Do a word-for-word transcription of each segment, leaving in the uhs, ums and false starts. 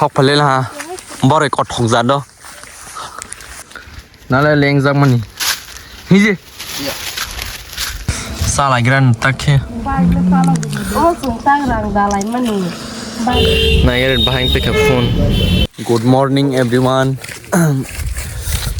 Sok phalila ha. Boroi kothok jado. Nale lengjak mani. Hiji. Salai gran tak khe. Oh, sung tak rang dalai mani. Nairit bahai twi kha phone. Good morning everyone.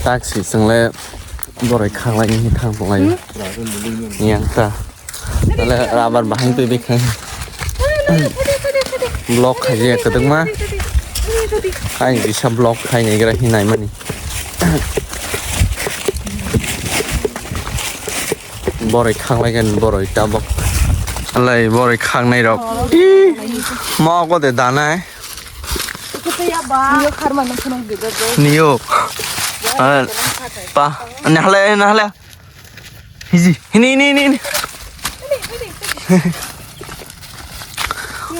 Taxi swngle boroi khaklai ni thang tonglai. Yang ta. Nale rabar bahai twi bikha. Vlog khaje kwdwkma. Ai bisa vlog khainai gra hinai mani. Boroi khaklai kan boroi tabok. Alai boroi khaknai rok. Ih, mo ko de danai. Niyo. Ah, pa, nahle, nahle. Hiji, hini, hini, hini, hini.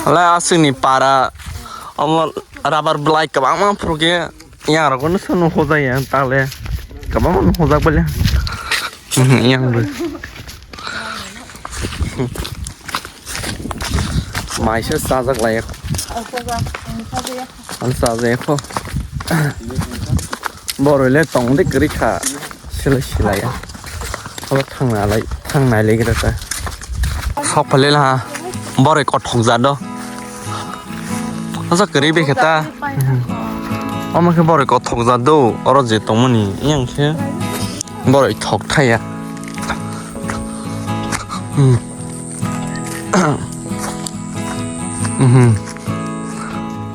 Alai aswkni para omo rabar belai kwbangma phuru khe. Yang rok no sanu hojai ya tale. Kabang no hojak bole. Yang bo. Maisa sajak lai. Ang sajak ko. Boroi le tong de kri kha. Sila sila ya. Abo thang na lai, thang nai le gira ta. Sok phalila ha. Boroi kothok jado. Asa kwrwi bekhe ta. Omo khe boroi kothok ja do, oro je tongmani yang khe boroi thok thaya. Hmm. Mhm.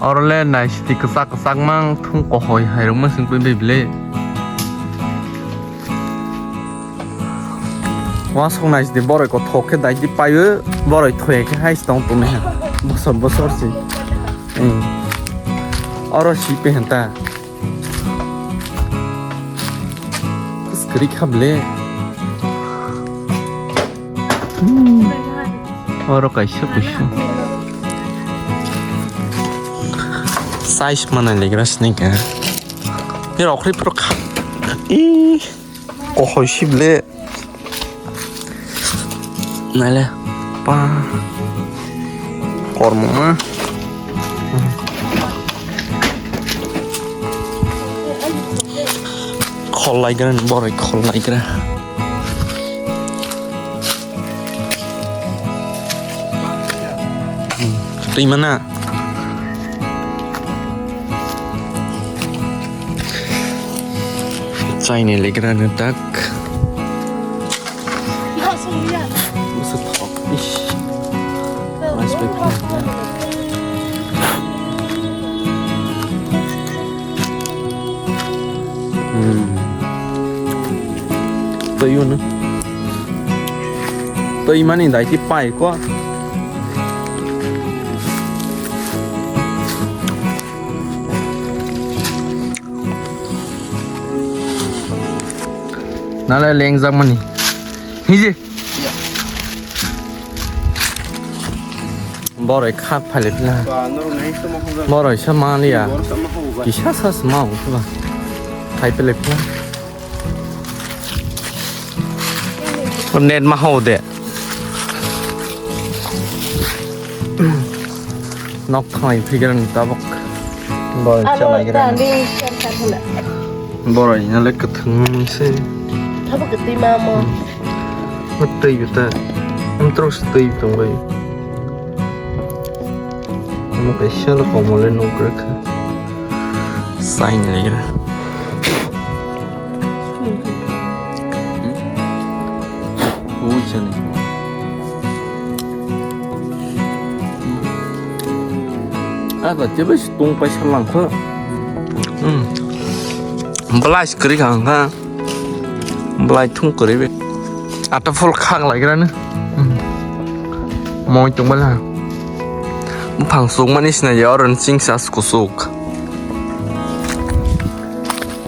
Oro le nai siti kwchak kwchak mang thung kohoi hai rok ma sing pui bibile. Wasuk nai sidi boroi kothok khe daidi paio, boroi thoya khe hai tong tongni ha. Bosor bosor si. Hmm. Oro si pe henta. Kwrwi kha ble. Hmm. Oro kaisa kusu. Size mana legra sini ka. Ni rokri pro kha. Ih. Kohoi si ble. Naile pa kormo ma. Khol laigra ni boroi khol laigra. Twi mana. Chaini legra ni tak. Bwswk thok. Ish. Nice bag. Hmm. Twi mani. Twi mani dai ti pai ko. Nale lengjak mani. Hiji. Boroi khak phailik na. Boroi sa maliya. Kisa sa sma ungkha. Khai phailik na. Net ma hau de. Nok thangai phikran tabok. Boroi chalai gra. Boroi na le kwthwng se. Tabok kwtwi ma mo. Tei bita. Amtros tei tongbai. Omo kaisa le komo le nukgra kha. Sign legra. Ui chani. Aba tebe si tung paisa langkho. Hmm. Belai kwrwi kha wngkha. Belai thung kwrwi be. Ata phul khak laigrani. Moi tongmani ha. Buphang sukmani sinai ya oro chingsa kusuk.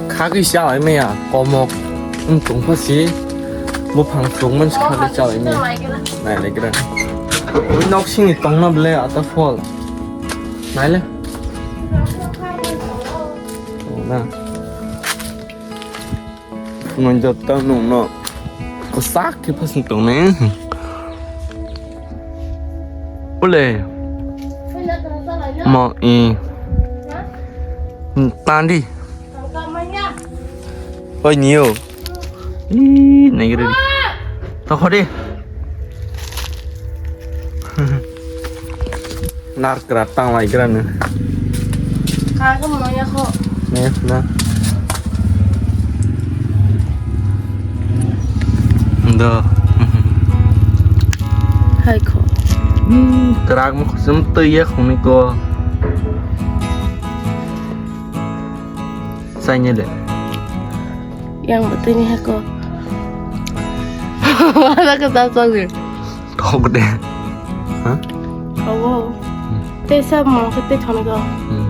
Khagwi chalai maya komok. Wng tongkha si. Buphang sukmani si khagwi chalai maya. Nai laigra. Ui nok sini tongna bele ata phul. Naile. Na. Nung joto nung no. Kwchak khe phasing tongnai. Ule. Mo i. Tandi. Oi, niyo. Ih, naigiri. Tokho de. Nar kra tang lai gra ne. Ka ko mo ya ko. Ne, na. Do. Hai ko. Krak mo khosum twi ya khoni ko. Saini de. Yang betulnya ko. Ada kata tadi. Tok de. Hah? Oh. Te sa mo ke te thon ko. Hmm.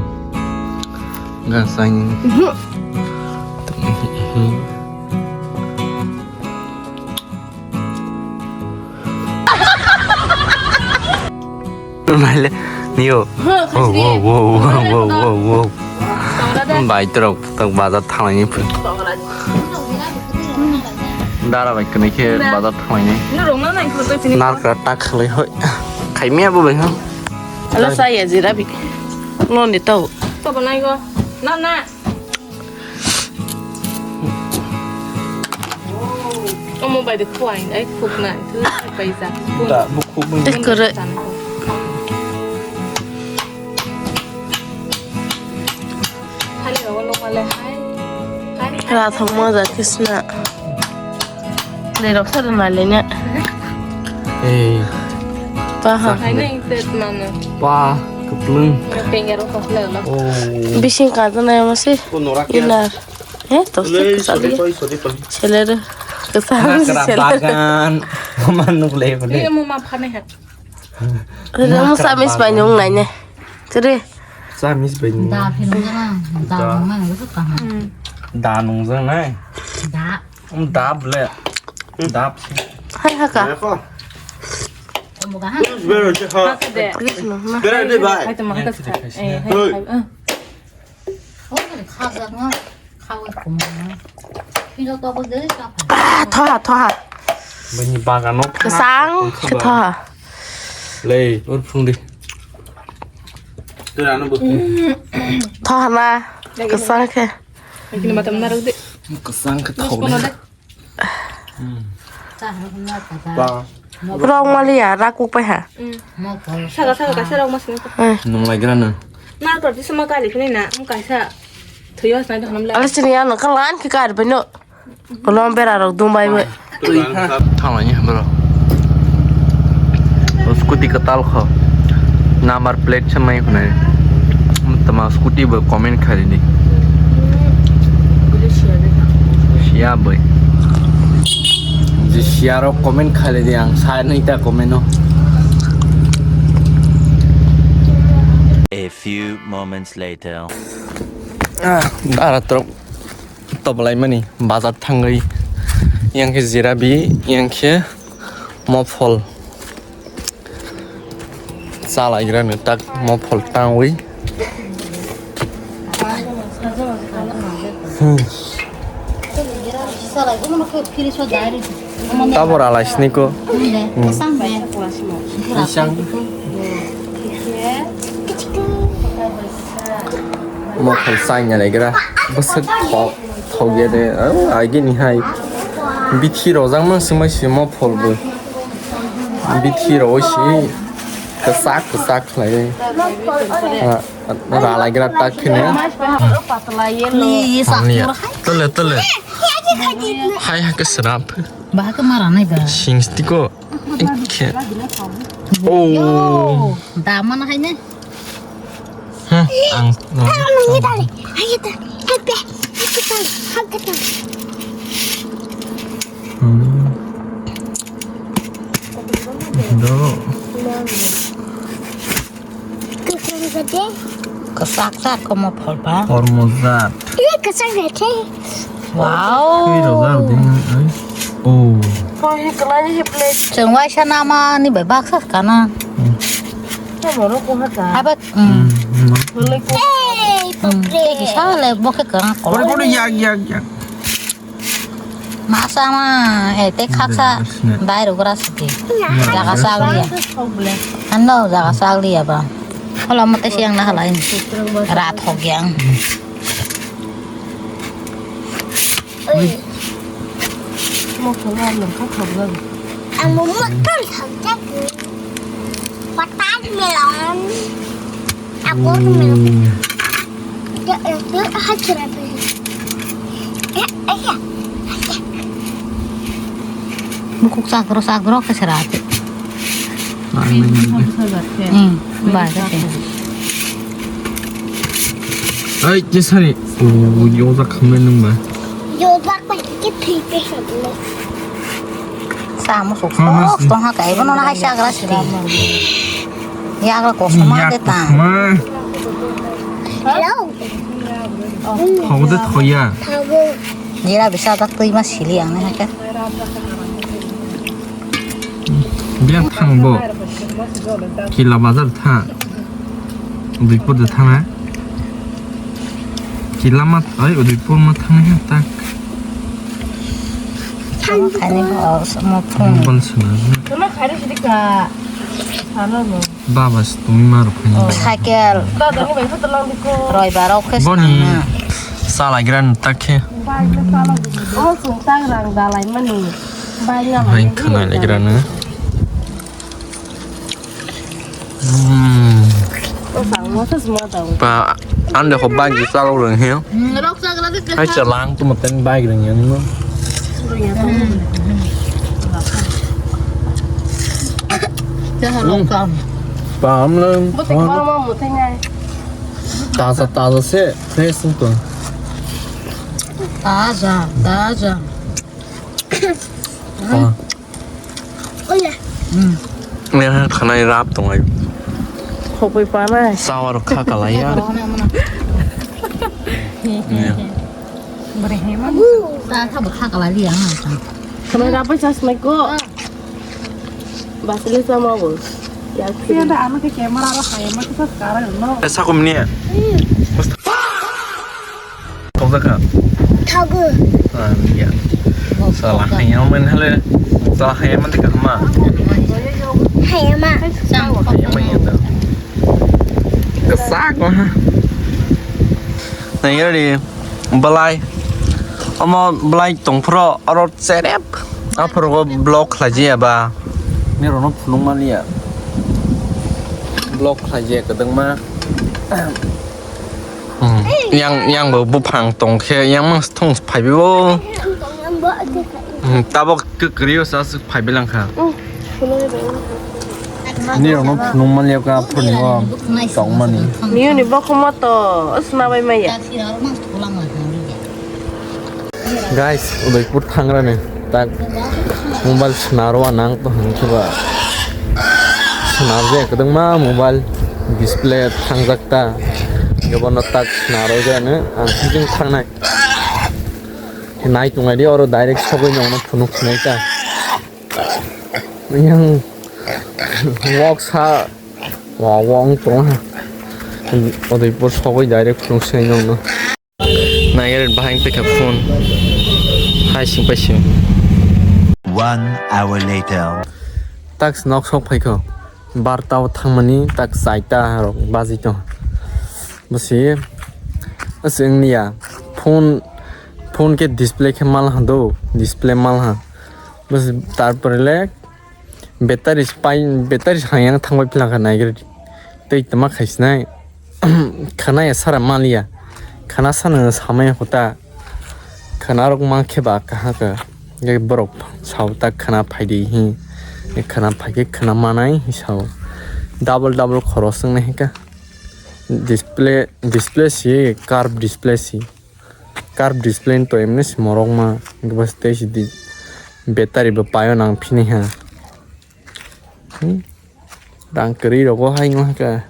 Ga saini. Maile, niyo. Huh, wow, khasni. Wow, wow, wow, wow, wow, wow. Tongra da. Bai, trok, trok bazar thanglai ni phu. Tongra. Dara bai kene khe bazar thanglai ni. Nurung na nai khurtoi sini. Narkra tak khlai hoi. Khaimia bo bai ha. Ala saya jira bi. Ngon de tau. To banai go. Na, na. Omo bai de khuai, ai khuknai, tu bai jak. Da, bu khuk bu. Te kore. Khali rogo lo male hai. Hai. Ra thok mo ja kisna. Le rok sa na le ne. Ei. Pa ha. Hai nai tet mano. Pa, kuplung. Pengero ko le lo. Oh. Bising ka na ma si. Ko nora ke. Inar. Eh, to se kesali. Sori, sori, sori. Selera. Kesal. Nakra selera. Bagan. Manuk le bole. Iya, mau makan ya. Ada mau samis banyung nanya. Tere. Samis banyung. Da phim jana, da mana itu kahan. Da nung jana. Da. Um, da bole. Da. Hai haka. Apa? Kamu kahan. Better to ha. Better to buy. Hai, teman kita. Eh, hai, hai. Ah, thoha, thoha. Bini bagano. Kesang, ke thoha. Lei, ur phung di. Thoha na, kesang ke. Ini mata menarok di. Kesang ke thoha. Rong maliya, rakuk pai ha. Saka, saka, kaisa rok masini. Nung lai gra na. Na to, di suma kali kini na, um kaisa. Thuyo hasna to hanam lai. Ala sini ya, nang kalan ki kar beno. Kolom bera rok dum bai bai. Thanglai ni bro. O scooty katal kho. Number plate se mai khunai. Tama scooty bo comment khai di. Siya bai. Je siya rok comment khai di, ang sa nai ta comment no. A few moments later. Ah, dara trok. Toblaimani bazar thangwi, yang khe jirabi, yang khe mophol. Chalaigrani tak mophol tangwi. Hmm. Tabora laisniko. Hmm. Mophol chaina legra. Bwswk thok, thok ya de. Oh, agini hai. Bithi rojak mang se mai se mophol bo. Bithi roi se kwchak kwchak khlai. Ah, ralaigra tak kheno. Tole, tole. Hai ha ke srap. Bahaka mara nai ba. Singstiko. Ikhe. Oh. Da mana hai ne? Hah, ang. Hmm. Do. Kwchak chak khe mophol ba. Hormozat. Wow. Twi rojak di, ai. Oh. Chwng waisa namani bai baksa kana. Hmm. Abak. Hmm. Hmm. Kisa le bokhe kana. Yak, yak, yak. Masa ma, eh, te khaksa dai rok gra sidi. Jaga sak liya. Ano jaga sak liya ba. Hola mate siang na hala ini. Rat ho gyang. Oi. Mokol ar lwng kha thok jago. Ang bo mokol thok jago. Watermelon. Ang watermelon. Ya, ya, ya, ha, chura, chura. Ya, ya, ya. Bukuk chakro, chakro, ke sera ate. Hmm, bai, bai. Ai, ke sari. Oh, yoza khamai nung ba. Yoza khamai ke thwi pe sablo. Samo sok. Tong ha kai bono na hai sagra sidi. Yagra kosoma de ta. Hello. Thogo de thoya. Thogo. Jera bisa tak twi ma sili ang ne ha ka. Biang thang bo. Kila bazar tha. Udaipur de thang ha. Kila ma, ai, Udaipur ma thang ha tak. Thang kani bo, mo phone. Mobile sena. Tuna khari sidi ka. Sana mo. Baba se tongwi ma rw phai. Cycle. Roibar rok khe boni swkang na. Chalaigra ni tak khe. Omo chwng tak rang dalai mani. Bai na. Hai khwnalaigra na. Hmm. O sang mo sa sma ta. Ba, ande ko bike chalok rang he. Hmm, rok chagra de. Hai chalang tu maten bike rang yang no. Pam lang. Taza, taza se, fresh tu. Taza, taza. Ya, khanai rap tongai. Khopoi panai. Sawa rok kha kalai ya. Ya. Sa kha bo kha kalai ya. Khanai rap bai chas mai ko. Basile sama bo. Ya. Siya da ano ke camera ro hai ma kisa sekarang no. Eh, sakum ni ya. Tokjak kha? Thogo. Ah, ya. Sala hayam man hale. Sala hayam man tika ma. Hayama. Hayam man ya da. Kesak ha. Nai gari balai. Omo balai tongphro aro cherep. Aphro go block khlai jaya ba. Ni rono phunuk maliya. Block khlai jaya kedengma. Hmm. Yang, yang bo buphang tong khe, yang mang thung phaibi bo. Hmm, tabok kwkri o sa phaibi lang kha. Ni rok no phunuk man liya ka phunuk o tong mani. Niyo ni bokho moto, o sma bai maya. Guys, Udaipur thangrani tak mobile swnaro anang to hwn khe ba swnarjak kwbangma mobile display thangjak ta, hwnkhe bono tak swnarwi jani ang sijing thangnai nai tongnai di oro direct sogwi nongno phunuk sinai ta yang wok sa wong tong ha Udaipur sogwi direct phunuk sinai nongno. Naiyer bahai teka phone. Hai sing pai sing. One hour later. Tak nok sok phaikho. Barta o thangmani tak saita rok baji to. Basi. Asing niya. Phone, phone ke display ke mal ha do. Display mal ha. Bas tarpore le Battery pai, battery hayang thangbai philangkha naigri. Tei tama khaisinai. Khana ya sara maliya. Khana sana samaya kota. Khana rok ma khe ba kaha ka. Ge borok sao ta khana phaidi hi. Ge khana phaikhe khana manai hi sao. Double double khoros wngnai hika. Display, display si curve display si. Curve display to emni si morok ma. Ge bas tei si di. Battery bo payo nang phini ha. Hmm? Rang kwrwi rogo hai wngkha.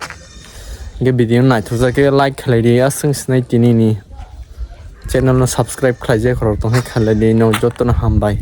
Hwnkhe video naithokjak khe like khlai di, aswk sinai tini ni channel no subscribe khlaijak rok tong khe khlai di, no joto no hambai.